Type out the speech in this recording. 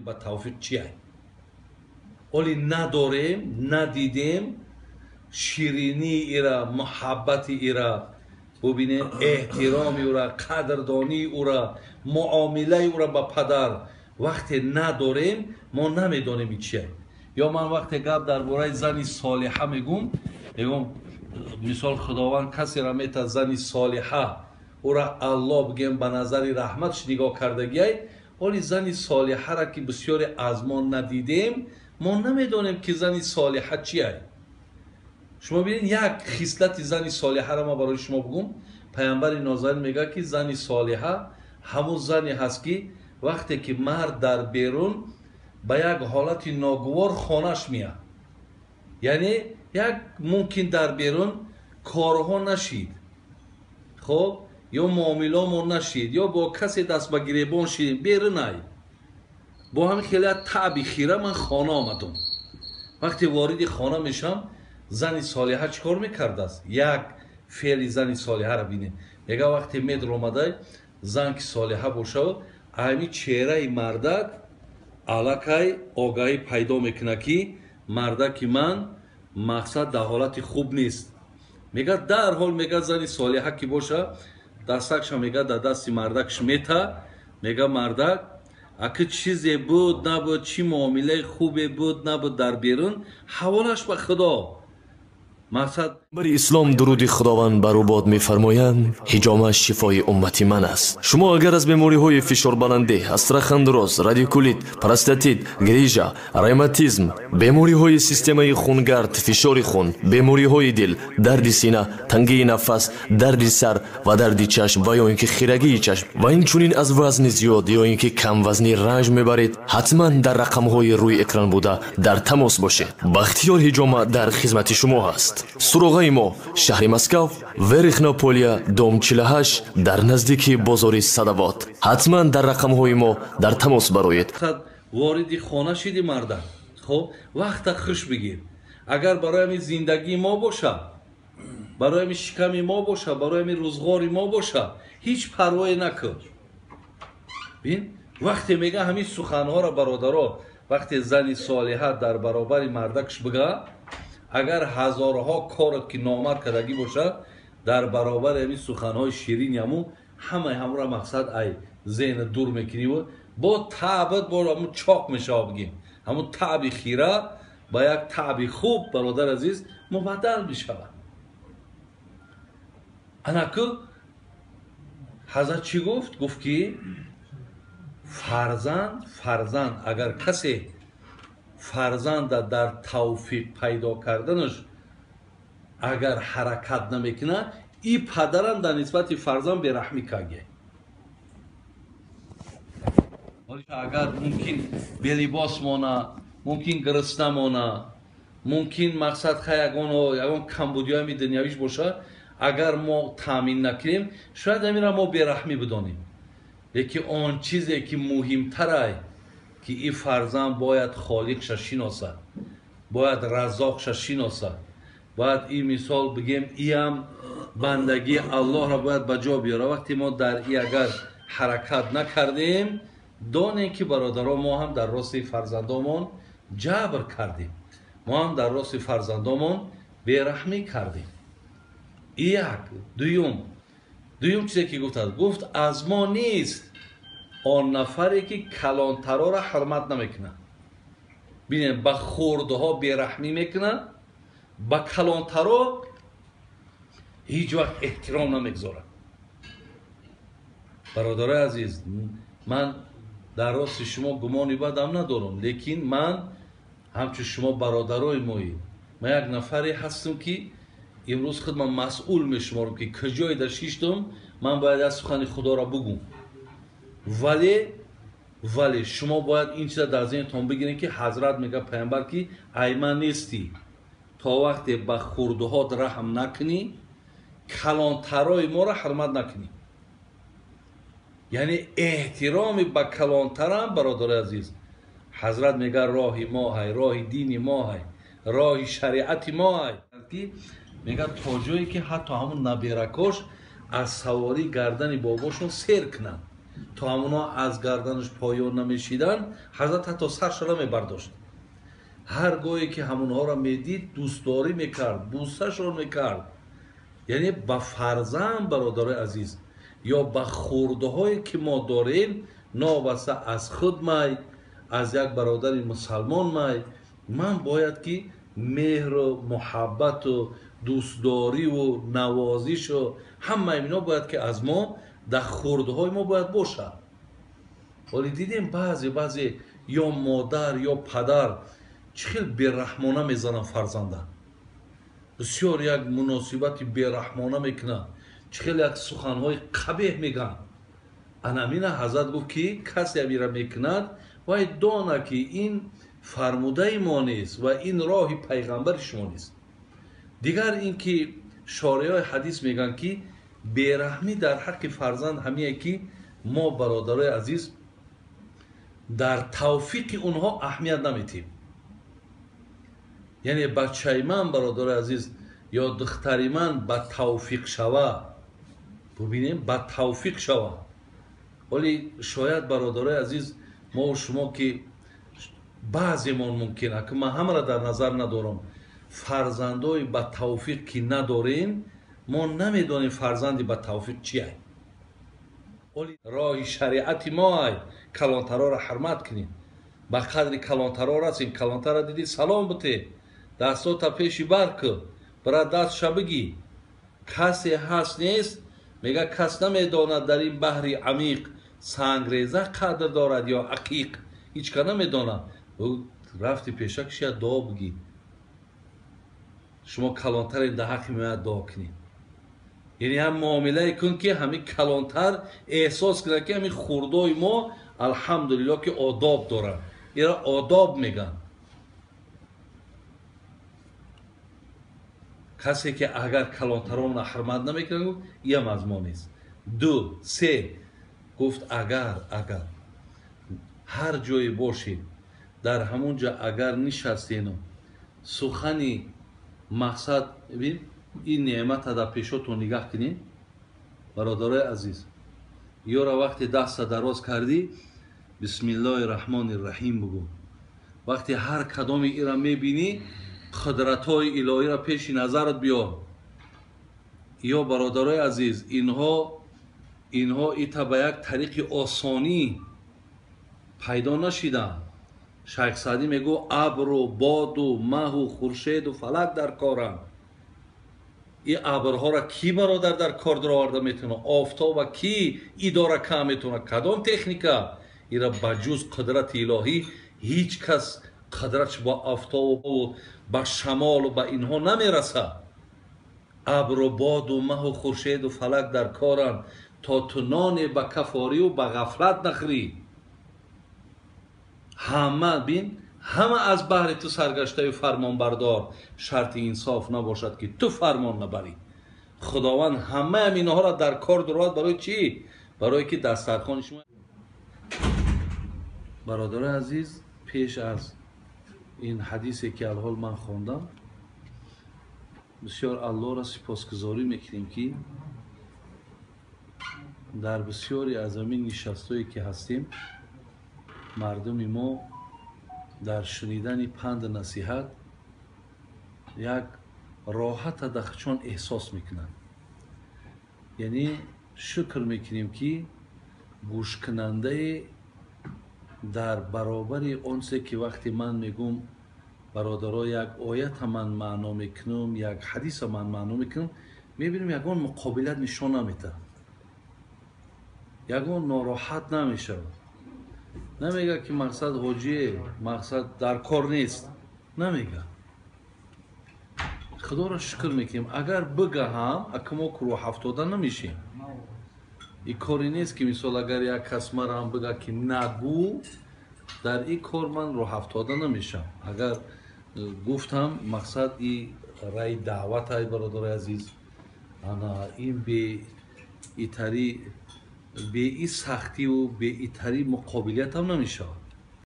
Ба тавфиқ чия? Оли надорем, надидем ширинии ира, муҳаббати ира, бубинем эҳтироми ӯра, қадрдонии ӯра, муомилаи ӯра ба падар. Вақте надорем, мо намедонем и чия. Ё ман вақте гап дар бораи зани солиҳа мегӯм, мегӯм мисол Худованд касеро метад зани солиҳа, ӯра Аллоҳ бигем ба назари раҳматш нигоҳ кардагиай. Оли зани солиҳаро ки бисёре аз мо надидем, мо намедонем ки зани солиҳа чиай. Шумо бинед як хислати зани солиҳаро ман барои шумо бигӯм. Паямбари нозанин мегӯяд ки зани солиҳа ҳамун зане ҳаст ки вақте ки мард дар берун ба як ҳолати ногувор хонаш меяд, яъне як мумкин дар берун корҳо нашид, хоб, ё муомиламо нашид, ё бо касе даст ба гиребон шидем, берунай бо ҳамин хеле таъби хира ман хона омадум. Вақте вориди хона мешавам, зани солиҳа чӣ кор мекардааст? Як феъли зани солиҳаро бинед. Мега вақте медромадай, зан ки солиҳа бошад, ҳамин чеҳраи мардак аллакай огаҳӣ пайдо мекунад ки мардаки ман мақсад дар ҳолати хуб нест. Мега дарҳол мега зани солиҳа ки боша, дастакша мега дар дасти мардакш мета, мега мардак аки чизе буд набуд, чӣ муомилаи хубе буд набуд дар берун, ҳаволаш ба Худо. Мақсад Бари ислом дуруди Худованд бар ӯ бод мефармоянд: ҳиҷома шифои уммати ман аст. Шумо агар аз бемориҳои фишорбаландӣ, остеохондроз, радикулит, простатит, грижа, ревматизм, бемориҳои системаи хунгард, фишори хун, бемориҳои дил, дарди сина, тангии нафас, дарди сар ва дарди чашм ва ё ин ки хирагии чашм ва инчунин аз вазни зиёд ё ин ки камвазнӣ ранҷ мебаред, ҳатман дар рақамҳои рӯи экран буда дар тамос бошед. Бахтиёр ҳиҷома дар хизмати шумо ҳаст. Суроғаи мо шаҳри Москав, Верхнополия, дом 48, дар наздики бозори Садавод. Ҳатман дар рақамҳои мо дар тамос бароед. Вориди хона шиди мардак, хоб, вақта хуш бигир. Агар барои ҳамин зиндагии мо боша, барои ҳамин шиками мо боша, барои ҳамин рӯзғори мо боша, ҳеҷ парвое накун. Бин, вақте мега ҳамин суханҳоро бародаро, вақте зани солиҳа дар баробари мардакш бига, агар ҳазорҳо корот ки номард кардагӣ бошад, дар баробари ҳамин суханҳои ширини ҳамун ҳамаи ҳамура мақсад ай зеҳна дур мекунӣ, бо таъбат бо ҳамун чоқ мешава, бигем ҳамун таъби хира ба як таъби хуб, бародар азиз, мубаддал мешавад. Анаку ҳазрат чӣ гуфт? Гуфт ки фарзанд агар касе фарзанда дар тавфиқ пайдо карданаш агар ҳаракат намекунад, и падарам дар нисбати фарзанд бераҳмӣ карге. Агар мумкин белибос мона, мумкин гирисна мона, мумкин мақсад хай ягон камбудиҳои дунявиш бошад, агар мо таъмин накунем, шояд ҳаминро мо бераҳмӣ бидонем. Лекин он чизе ки муҳимтарай, ки и фарзанд бояд холиқша шиносад, бояд раззоқша шиносад, бояд и мисол бигем иам бандагии Аллоҳро бояд ба ҷо биёрад. Вақте мо дар и агар ҳаракат накардем, донем ки бародаро мо ҳам дар рости фарзандомон ҷабр кардем, мо ҳам дар рости фарзандомон бераҳмӣ кардем. Як дуюм чизе ки гуфтад, гуфт аз мо нест он нафаре ки калонтарора ҳурмат намекунад. Бинед, ба хурдҳо бераҳмӣ мекунад, ба калонтаро ҳеҷ вақт эҳтиром намегузорад. Бародарои азиз, ман дар рости шумо гумони бадам надорам, лекин ман ҳамчун шумо бародарои моӣ, ман як нафаре ҳастам ки имрӯз худ ман масъул мешуморам ки куҷое дар шиштам, ман бояд аз сухани Худоро бугум. Вале шумо бояд ин чиза дар зеҳнтон бигиред ки ҳазрат мега паямбар ки ай ман нестӣ, то вақте ба хурдҳот раҳм накунӣ, калонтарои моро ҳурмат накунӣ. Яъне эҳтироми ба калонтарам, бародари азиз, ҳазрат мега роҳи мо ҳай, роҳи дини мо ҳай, роҳи шариати мо ҳай. Мега то ҷое ки ҳатто ҳамун наберакош аз саворӣ гардани бобошон сер кунанд. То ҳамуно аз гарданаш поён намешидан, ҳазрат ҳатто сарша намебардошт. Ҳар гоҳе ки ҳамонҳоро медид, дӯстдорӣ мекард, бӯсашон мекард. Яъне ба фарзанд, бародарои азиз, ё ба хурдаҳое ки мо дорем, новобаста аз худ май, аз як бародари мусалмон май, ман бояд ки меҳру муҳаббату дӯстдориву навозишу ҳамаи ино бояд ки аз мо дар хурдҳои мо бояд бошад. Вале дидем баъзе ё модар ё падар чӣ хел бераҳмона мезананд фарзанда, бисёр як муносибати бераҳмона мекунанд, чӣ хел як суханҳои қабеҳ мегӯянд. Анамина ҳазрат гуфт ки касе амира мекунад, вай дона ки ин фармудаи мо нест ва ин роҳи пайғамбари шумо нест. Дигар ин ки шореҳои ҳадис мегӯянд ки бераҳмӣ дар ҳаққи фарзанд ҳамие ки мо, бародарои азиз, дар тавфиқи онҳо аҳамият наметиҳем. Яъне бачаи ман, бародарои азиз, ё духтари ман ба тавфиқ шава, бубинем, ба тавфиқ шава. Вале шояд, бародарои азиз, мо шумо ки баъземон мумкин, аки ман ҳамаро дар назар надорам, фарзандои ба тавфиқ ки надорем, мо намедонем фарзанди ба тавфиқ чи ай. Роҳи шариати мо ай калонтароро ҳурмат кунем, ба қадри калонтаро расем. Калонтара дидӣ, салом бите, дастота пеши бар кӯ, бира дастша бигӣ. Касе ҳаст нест, мега кас намедонад дар ин баҳри амиқ сангреза қадр дорад ё ақиқ, ҳеҷ ка намедонад. Рафти пешакшия дуо бигӣ. Шумо калонтарем, дар ҳаққи меояд дуо кунед. Яъне ҳам муомилае кун ки ҳамин калонтар эҳсос кунад ки ҳамин хурдои мо алҳамдулилло ки одоб доранд. Ира одоб мегӯянд. Касе ки агар калонтаронро ҳурмат намекунад, гуфт иам аз мо нест. Ду, се гуфт агар ҳар ҷое бошед, дар ҳамон ҷо агар нишастену сухани мақсад, бибин ин неъмата дар пешотон нигаҳ кунед, бародарои азиз, ёра вақте даста дароз кардӣ, бисмиллоҳи раҳмони раҳим бугӯ. Вақте ҳар кадоми ира мебинӣ, қудратҳои илоҳиро пеши назарат биёр. Ё бародарои азиз, инҳо ита ба як тариқи осонӣ пайдо нашиданд. Шайх Саъдӣ мегӯ абру боду маҳу хуршеду фалак дар коранд. Ин абрҳоро ки бародар дар кор дароварда метавонад? Офтоба ки идора кам метавонад? Кадом техника? Ира ба ҷуз қудрати илоҳӣ ҳеҷ кас қудратш ба офтобу ба шамолу ба инҳо намерасад. Абру боду маҳу хуршеду фалак дар коранд, то ту ноне ба кафорию ба ғафлат нахӯрӣ. Ҳама бин, ҳама аз баҳри ту саргаштаю фармонбардор, шарти инсоф набошад ки ту фармон набарӣ. Худованд ҳамаам инҳоро дар кор дурад. Барои чӣ? Барое ки дастархони шумо. Бародарои азиз, пеш аз ин ҳадисе ки алҳол ман хондам, бисёр Аллоҳро сипосгузорӣ мекунем ки дар бисёре аз ҳамин нишастҳое ки ҳастем, мардуми мо дар шунидани панду насиҳат як роҳата дахчон эҳсос мекунанд. Яъне шукр мекунем ки гӯшкунандае дар баробари онсе ки вақте ман мегӯм, бародаро, як оята ман маъно мекунам, як ҳадиса ман маъно мекунам, мебинем ягон муқобилат нишон наметаҳад, ягон нороҳат намешавад. Намега ки мақсад ҳоҷие, мақсад дар кор нест, намега. Худоро шукр мекунем. Агар бига ҳам, ака мо рӯҳафтода намешем. Ин коре нест ки мисол агар як кас мара ҳам бига ки нагӯ, дар ин кор ман рӯҳафтода намешам. Агар гуфтам, мақсад и раи даъват ай, бародарои азиз, ана ин беитари, беи сахтиву беитари муқобилиятам намешавад.